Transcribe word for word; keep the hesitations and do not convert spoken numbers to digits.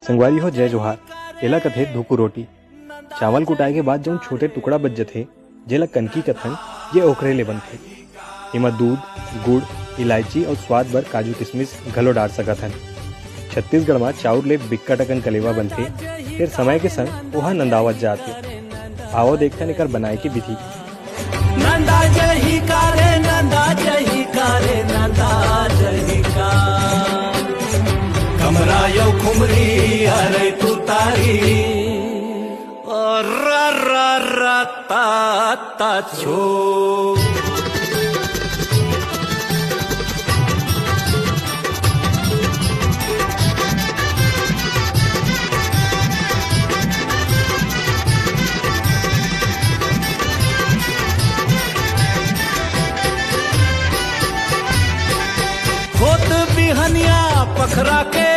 संगवारी हो, जय जोहार। एला कथे धुकू रोटी। चावल कुटाए के बाद जउन छोटे टुकड़ा बच जथे, जेला कनकी कथन, ये ओकरे ले बनथे। एमा दूध, गुड़, इलायची अउ स्वाद बर काजू किशमिश घलो डार सकत हन। छत्तीसगढ़ म चाउर ले बिक्कट अकन कलेवा बनथे, फेर समय के संग ओहा नंदावत जात हे। आवो देखथन एकर बनाए के विधि। नंदा जही का रे, नंदा जही का रे, नंदा जही का। कमरा यो खुमरी अरे तू तारी। ओ रा रा रा ता ता छो। होत बिहनिया पखरा के